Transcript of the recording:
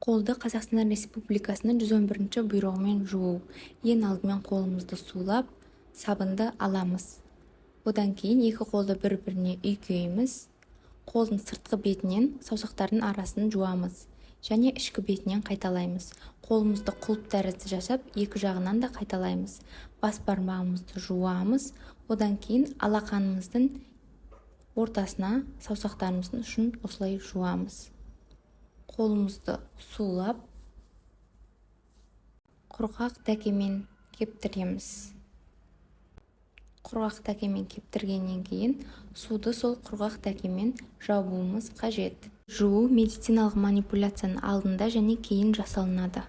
Қолды Қазақстан Республикасының 111-ші бұйрығымен жуу. Ең алдымен қолымызды сулап, сабынды аламыз. Одан кейін екі қолды бір-біріне үйкейміз. Қолдың сыртқы бетінен саусақтардың арасын жуамыз және ішкі бетінен қайталаймыз. Қолымызды құлып тәрізді жасап, екі жағынан да қайталаймыз. Бас бармағымызды жуамыз. Одан кейін алақанымыздың ортасына саусақтарымыздың ұшын осылай жуамыз. Қолымызды сулап, құрғақ дәкемен кептіреміз. Құрғақ дәкемен кептіргеннен кейін суды сол құрғақ дәкемен жабуымыз қажет. Жуу медициналық манипуляцияның алдында және кейін жасалынады.